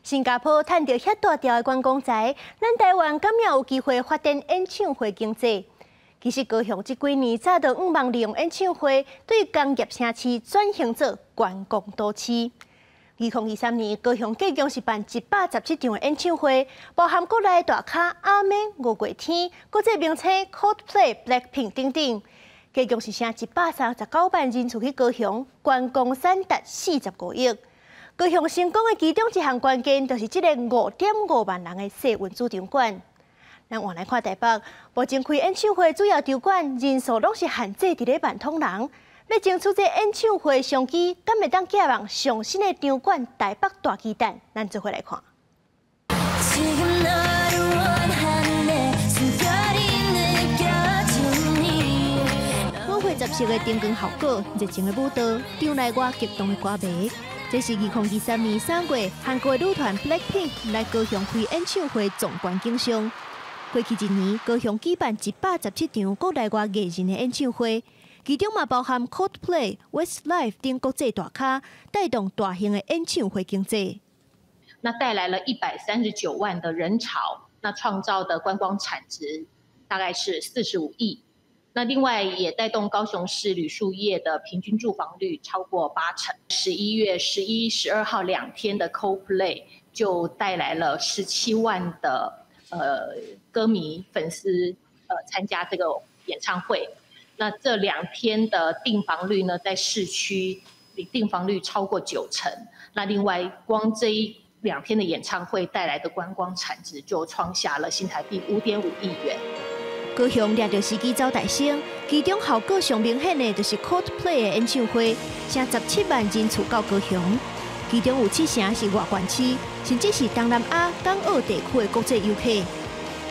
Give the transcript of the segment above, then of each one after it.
新加坡趁著遐大條的觀光財，咱台灣敢也有機會發展演唱會經濟？其實高雄這幾年早就向望利用演唱會對工業城市轉型做觀光都市。2023年，高雄計共是辦117場的演唱會，包含國內大咖阿妹、五月天、國際明星 Coldplay、Blackpink 等等，計共是成139萬人次去高雄，觀光產值45億。高雄成功的其中一項關鍵，就是這个5.5萬人的世運主場館。咱換來看台北，目前開演唱會主要場館人數攏是限制佇咧萬通人，欲爭取這演唱會商機，敢會當寄望上新的場館台北大巨蛋？咱做伙來看。 지금 너를 원하네 숨결이 느껴지니 舞會十色的燈光效果，熱情的舞蹈，場內外激動的歌迷。這是2023年3月，韓國的女團 BLACKPINK 來高雄開演唱會壯觀景象。過去一年，高雄舉辦117場國內外藝人的演唱會，其中嘛包含 Coldplay、Westlife 等國際大咖，帶動大型的演唱會經濟。那帶來了139萬的人潮，那創造的觀光產值大概是45億。那另外也帶動高雄市旅宿業的平均住房率超過八成。11月11、12號兩天的 Coldplay 就帶來了17萬的歌迷粉絲參加這個演唱會。那這兩天的訂房率呢，在市區訂房率超過九成。那另外光這一兩天的演唱會帶來的觀光產值就創下了新台幣5.5億元。高雄掠著時機走大升，其中效果上明顯的就是 Coldplay 的演唱會，成17萬人次到高雄，其中有七成是外縣市，甚至是東南亞、港澳地區的國際遊客。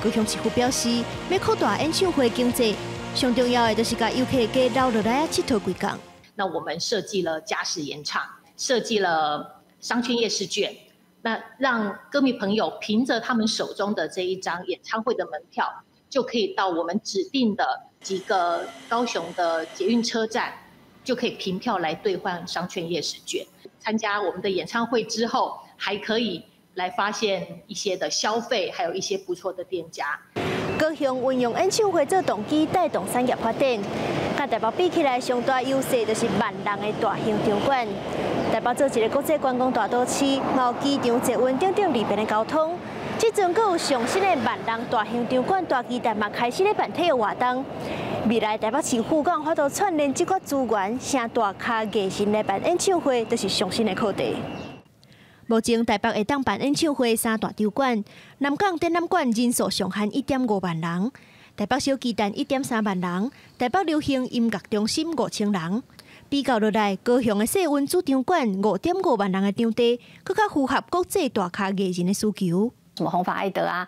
高雄市府表示，欲擴大演唱會經濟，上重要的就是共遊客加留落來𨑨迌幾工。那我們設計了加時演唱，設計了商圈夜市券，那讓歌迷朋友憑着他們手中的這一張演唱會的門票，就可以到我們指定的幾個高雄的捷運車站，就可以憑票來兌換商圈夜市券。參加我們的演唱會之後，還可以來發現一些的消費，還有一些不錯的店家。高雄運用演唱會做動機，帶動產業發展。佮台北比起來，上大優勢就是萬人的大型場館。台北做一个國際觀光大都市，有機場、捷運等等利便的交通。這陣閣有上新的萬人大型場館大巨蛋嘛，開始咧辦體育活動。未來台北市府閣有法度串聯這個資源，請大咖藝人來辦演唱會，就是上新的課題。目前台北會當辦演唱會三大場館，南港展覽館人數上限1.5萬人，台北小巨蛋1.3萬人，台北流行音樂中心5000人。比較落來，高雄的世運主場館5.5萬人的場地，閣較符合國際大咖藝人的需求。什麼紅髮艾德啊，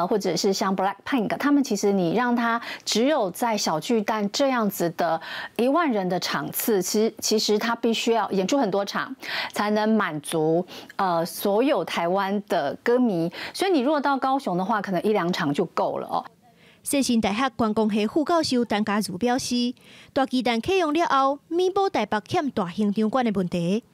或者是像 Blackpink，他們其實你讓他只有在小巨蛋這樣子的1萬人的場次，其實他必須要演出很多場，才能滿足所有台灣的歌迷。所以你如果到高雄的話，可能一兩場就夠了哦。世新大學觀光系副教授陳家如表示，大巨蛋啟用了後，彌補台北欠大型場館的問題。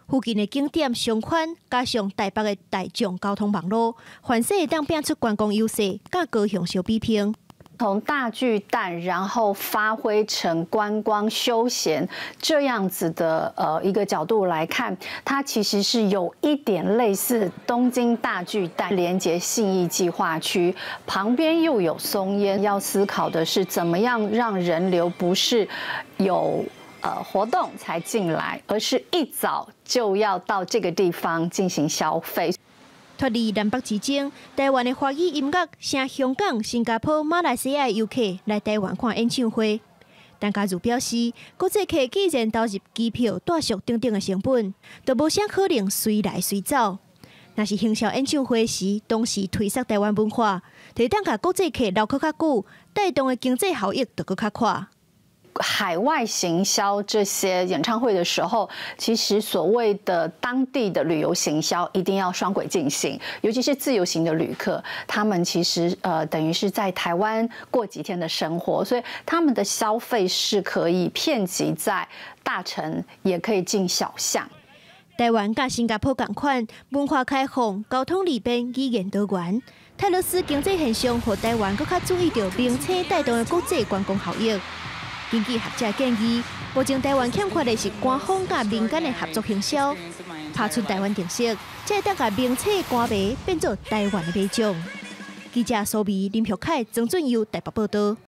附近的景點商圈，加上台北的大眾交通網路，反勢會當拼出觀光優勢，佮高雄相比拼。從大巨蛋，然後發揮成觀光休閒這樣子的一個角度來看，它其實是有一點類似東京大巨蛋，連接信義計劃區，旁邊又有松煙。要思考的是，怎麼樣讓人流不是有活動才進來，而是一早就要到這個地方進行消費。脫離南北之爭，台灣的華語音樂，成香港、新加坡、馬來西亞的遊客來台灣看演唱會。陳家如表示，國際客既然投入機票、住宿等等的成本，就無啥可能隨來隨走。若是行銷演唱會時，同時推捒台灣文化，就會當共國際客留閣較久，帶動的經濟效益就閣較闊。海外行銷這些演唱會的時候，其實所謂的當地的旅遊行銷一定要雙軌進行，尤其是自由行的旅客，他們其實等於是在台灣過幾天的生活，所以他們的消費是可以遍及在大城，也可以進小巷。台灣佮新加坡仝款，文化開放、交通利便、語言多元。泰勒斯經濟現象，予台灣閣較注意著明星帶動的國際觀光效益。根據學者建議，目前台灣欠缺的是官方佮民間的合作行銷，拍出台灣特色，才會當共明星歌迷變做台灣的買主。記者蘇美林玉凱、曾俊佑台北報道。